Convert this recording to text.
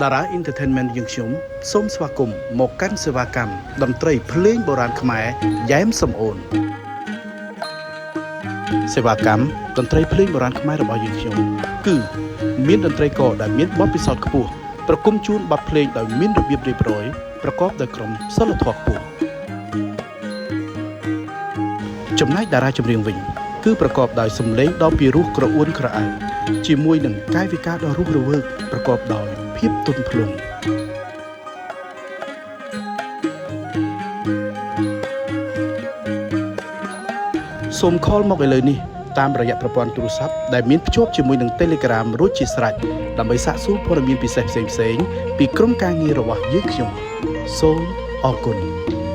តារា Entertainment យើងខ្ញុំសូមស្វាគមន៍មកកាន់សេវាកម្មតន្ត្រីភ្លេងបុរាណខ្មែរយ៉ែមសំអូនសេវាកម្មតន្ត្រីភ្លេងបុរាណខ្មែររបស់យើងខ្ញុំគឺមានតន្ត្រីករដែលមានបទពិសោធន៍ខ្ពស់ប្រគំជូនបទភ្លេងដោយមានរបៀបរៀបរយប្រកបដោយក្រមសីលធម៌ខ្ពស់ចំណែកតារាចម្រៀងវិញគឺប្រកបដោយសម្លេងដ៏ពីរោះក្រអួនក្រអៅជាមួយនឹងកាយវិការដ៏រស់រវើកប្រកបដោយភាពទន់ភ្លន់ សូម call មកឥឡូវនេះតាមរយៈប្រព័ន្ធទូរស័ព្ទដែលមានភ្ជាប់ជាមួយនឹង Telegram រួចជាស្រេចដើម្បីសាកសួរព័ត៌មានពិសេសផ្សេងៗពីក្រុមការងាររបស់យើងខ្ញុំសូមអរគុណ។